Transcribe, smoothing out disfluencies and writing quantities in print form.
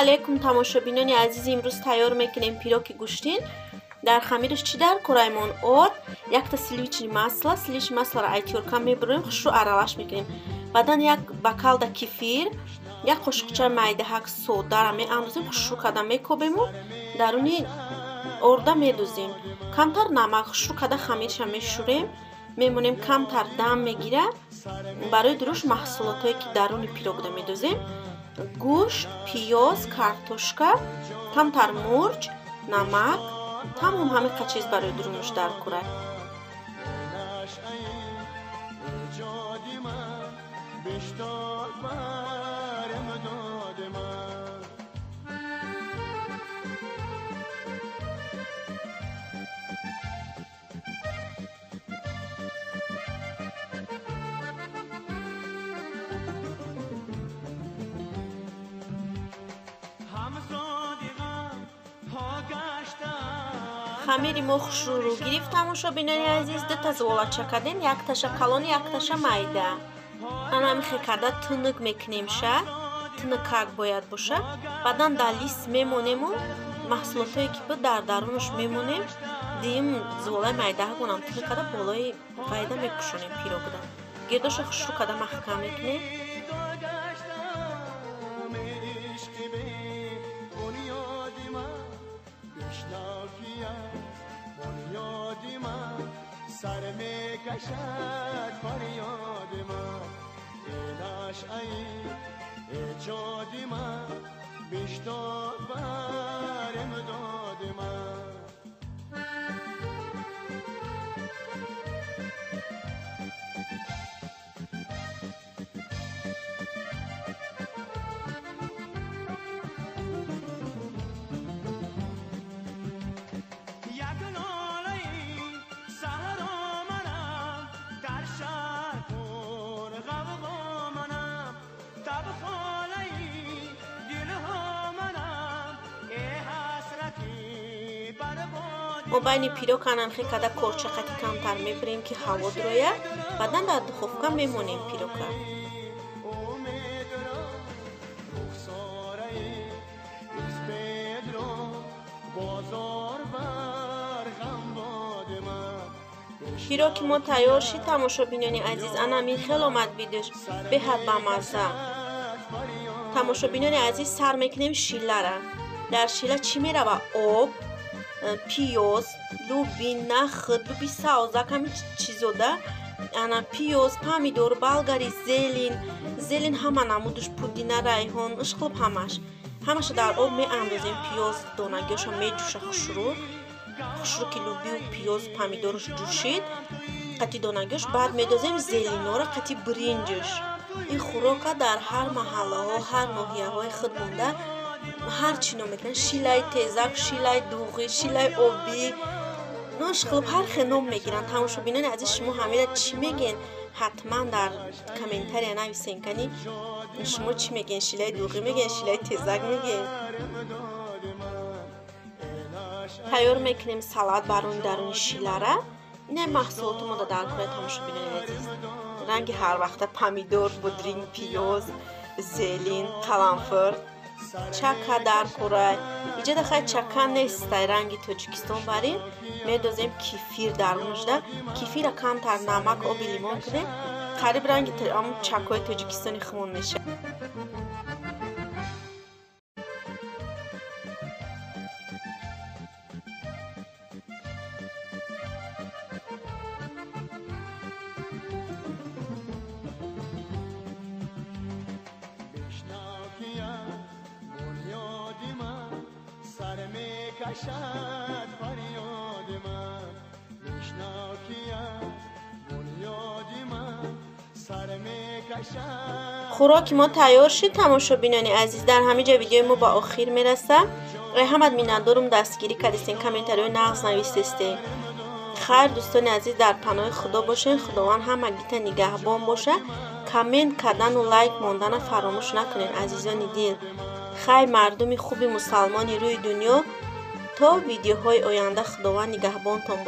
Алейкум тамошобинони азиз, имрӯз тайёр мекунем пироки гӯштин. Дар хамираш чӣ дар кораимон? Орд, якта сливочный масло, сливочный маслоро айтёрка мебурем, хушрӯ аралаш мекунем. Баъдан як бакалда кефир, як қошуқча майдаҳак содара меандозем, хушрӯ карда мекобему даруни орда медозем. Камтар намак, хушрӯ карда хамирша мешӯрем, мемонем камтар дам мегира. Барои дуруш маҳсулотое ки даруни пирогда медозем: гӯшт, пиёз, картошка, камтар мурч, намак, тамом ҳамин чиз барои дурунаш дар курад. Хамири мо хушрӯ гирифт, тамошобинони азиз. Дута зуволача кардем, якташа калон, якташа майда. Ана михе карда тунук мекунемша, тунукак бояд боша. Баъдан дар лист мемонему маҳсулотое ки буд дар дарунаш мемонем. Дим зуволаи майдаҳагонам тунук карда болои вайда мепӯшонем пирогда. Гирдоша хушрӯ карда маҳкам мекунем. سر میکشد فریاد من اینش ای ایجاد من بیشتر بر امداد من. Мо байни пирог анамхе када корча қати камтар мебирем ки ҳаво дурояд, баъдан дар духовка мемонем пирока. Пироки мо тайёр шид, тамошобинони азиз. Анамин хел омад видеош, беҳад бамазза. Тамошобинони азиз, сар мекунем шилара. Дар шила чӣ мерава? Об, пиёз, луби, нахд, луби савзак, ҳамин чизода. Ана пиёз, помидор, болгари, зелин, зелин ҳама намудуш, пудина, райҳон, ишқилб ҳамаш. Ҳамаша дар об меандозем, пиёз донагиёша меҷӯша хушрӯ. Хушрӯ ки лубию пиёз, помидорш ҷӯшид, қати донагиёш, баъд медозем зелинора қати биринҷш. Ин хӯрока дар ҳар маҳаллаҳо, ҳар ноҳияҳои худ монда ҳар чӣ ном мекунанд: шилаи тезак, шилаи дуғӣ, шилаи обӣ, ношқилб ҳар хел ном мегиранд. Тамошобинони азиз, шумо ҳамеда чӣ мегӯен? Ҳатман дар комментария нависен, кани шумо чӣ мегӯен? Шилаи дуғӣ мегӯен, шилаи тезак мегӯен? Тайёр мекунем салат барои даруни шилара. Ина маҳсулоти мо дар кора, тамошобинони азиз. Ранги ҳар вақта помидор, будринг, пиёз, зелин, қаламфур, чака дар кора. Иҷода хай чака нестай ранги Тоҷикистон барин. Медозем кефир дарунашда. Кефира камтар намак, оби лимон кунем, қариб ранги чакои Тоҷикистони хумон мешавад. کشد فریاد من بشناکیم بنیاد من سر میکشد. خوراки мо тайёр шид, тамошобинони азиз. Дар ҳамин ҷо видеои мо ба охир мерасад. Раҳмат, миннатдорум дастгирӣ кардистен, комментариҳои нағз навистестен. Хайр, дӯстони азиз, дар паноҳи Худо бошен. Худованд ҳамагита нигаҳбон боша. Коммент кардану лайк мондана фаромӯш накунед, азизони дил. Хайр, мардуми хуби мусалмони рӯи дунё, то видеоҳои оянда Худованд нигаҳбонтон бошад.